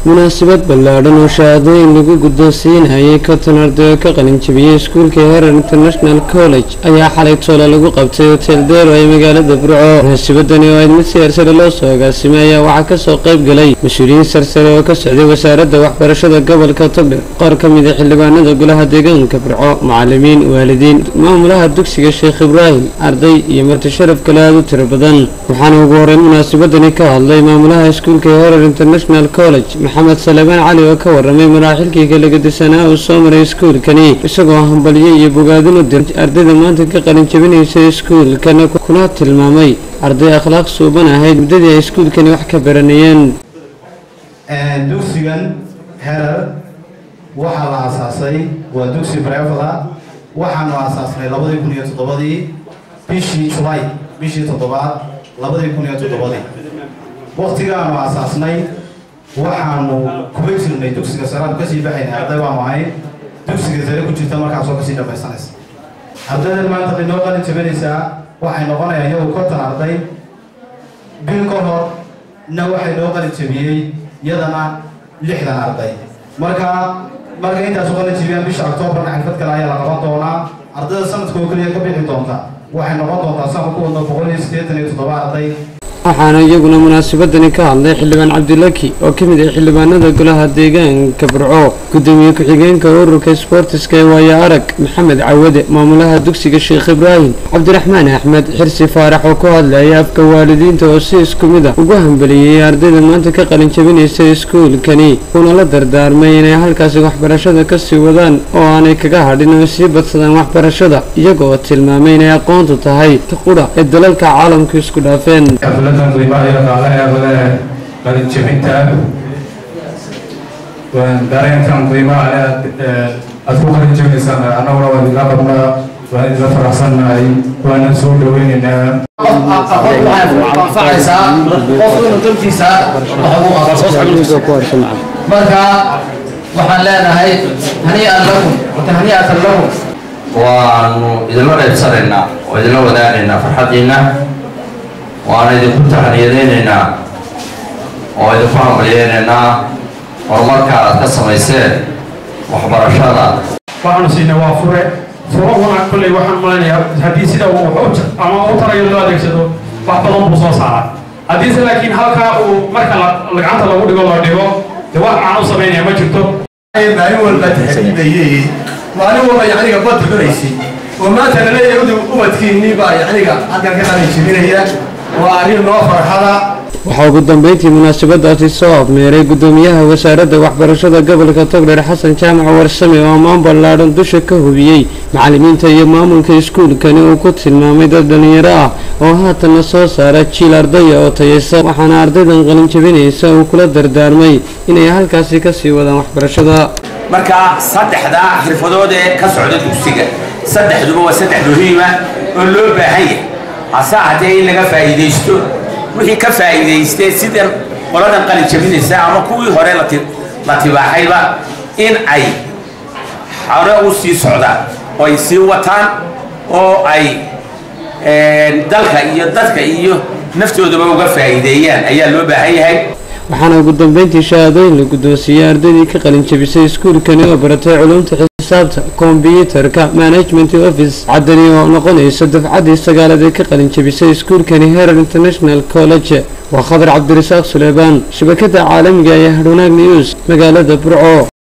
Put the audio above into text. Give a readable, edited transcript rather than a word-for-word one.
Munaasabad ballaadhan oo shahaadooyin lagu guddoonsiinayay 50 arday oo ka qalin jabiyey iskuulka Herer International College ayaa xalay toole lagu qabtay Hotel Dero ee magaalada Burco. Munaasabadani oo ayd mid si heersare loo soo agaasimay ayaa waxaa kasoo qayb galay mas-uuliyiin sarsare oo ka socday wasaaradda waxbarashada gobolka Togdheer, qaar ka mid a xildhibaanada golaha deegaanka Burco, macalimiin, waalidiin, maamulaha dugsiga Sheekh Ibraahim, arday iyo marti sharaf kale aada u tiro badan. Waxaana ugu horeyn munaasabadani ka hadlay maamulaha iskuulka Herer International College, Maxamed Salebaan Cali, oo ka waramay maraaxilkii kala gedisanaa uu soo maray iskuulkani, isagoo hambalyo iyo bogaadin u diray ardayda maanta ka qalin jabinaysa iskuulkana, kuna tilmaamay arday akhlaaq suuban ahayd muddadii ay iskuulkani wax ka baranayeen. Dugsigan Herer waxaa la aasaasay, waa dugsi private ah. Waxaanu aasaasnay 2007-dii, bishii Julay, bishii toddobaad 2007-dii. Waktigaanu aasaasnay waxaanu kuma jirnay dugsiga sare, aanu kasii baxaynay, arday baanu ahayn dugsiga sare ku jirta markaasoo kasii dhamaysanaysa. Ardaydan maanta inoo qalin jabinaysaa waxay noqonayaan iyagu 50 arday. Bil ka hor na waxay noo qalin jabiyey iyadana 60 arday. Marka intaasu qalin jabiyaan, bisha Octoobarna xalfad kale ayaa la qaban doonaa. Ardayda sanadka oo keliya ka bixi doonta waxay noqon doontaa, saan ku wadno, 187 arday. Waxaana iyaguna munaasabadani ka hadlay xildhibaan Cabdilaki oo ka mid ah xildhibaanada golaha deegaanka Burco, gudoomiye ku-xigeenka ururka sboortiska ee Waaya Arag Maxamed Cawade, maamulaha dugsiga Sheekh Ibraahim Cabdiraxmaan Axmed Xirsi Faarax oo ku hadlaya afka waalidiinta, oo si isku mid ah ugu hambaliyey ardayda maanta ka qalin jabinaysa iskuulkani, kuna la dardaarmay inay halkaasi waxbarashada kasii wadaan oo aanay kaga hadhin oo sii badsadaan waxbarashada, iyagoo tilmaamay inay aqoontu tahay qura ee dalalka caalamku isku dhaafeen. Xafladan qiimaha iyo dhaqaalaha leh, qalin jebinta, dareenkan qiimaha leh aad ku qalin jebinaysaan, annaguna waan idinla qabnaa, waan idinla faraxsannahay, waana soo dhaweynaynaa. Aqoon waxay anfacaysaa qofku inuu dalkiisa wax ugu qabto. Marka waxaan leenahay hanii'an lakum watahni'atan lakum. Waanu idinla qaybsanaynaa oo idinla wadaagaynaa farxaddiinna, waana idinku taxniyadaynaynaa oo idinku hambalyeynaynaa horumarka aad ka samayseen waxbarashada. Waxaanu siinay waa fure. Furahuna kolley waxaan malaynayaa haddii sida uu wax ama u tarayo loo adeegsado, wax badan buu soo saaraa. Haddiise laakiin halkaa uu marka gacanta lagu dhigo la dhigo, dee wax aan u samaynaya ma jirto. Maalin walba taxriibayey, maalin walba yacniga bad xunaysay, oo maanta laleeyahay ubadkiinnii baa yacniga halkan ka qalin jebinaya, waa arrin noo farxada. Waxaa ugu dambeyntii munaasabadaasi soo afmeeray guddoomiyaha wasaaradda waxbarashada gobolka Togdheer, Xasan Jaamac Warsame, oo ammaan ballaadhan dusha ka hubiyey macalimiinta iyo maamulka iskuulkani, uu ku tilmaamay dad dhallinyaro ah oo haatanna soo saara jiil ardaya oo tayaysa. Waxaana ardaydan qalin jabinaysa uu kula dardaarmay inay halkaasi kasii wadaan waxbarashada. Marka saddexdaa xirfadood ee ka socda dugsiga, saddexduba waa saddex muhiima oo loo baahan yahay, hase haddee in laga faa'iidaysto. Wixii ka faa'iidaystay sidan qoladan qalin jabinaysa ama kuwii hore la tibaaxayba, in ay hore u sii socdaan oo ay sii wataan oo ay dalka iyo dadka iyo naftoodaba uga faa'iideeyaan ayaa loo baahan yahay. Waxaana ugu dambeyntii shahaadooyin la guddoonsiiyey ardaydii ka qalin jabisay iskuulkani oo baratay culumta xisaabta, kombyuutarka, management, office caddani, oo noqonaysa dafcaddii sagaalaad ee ka qalin jabisay iskuulkani Herer International College. Waa Khadar Cabdirasaaq Suleybaan, shabakada caalamiga ee Hadhwanaag News, magaalada Burco.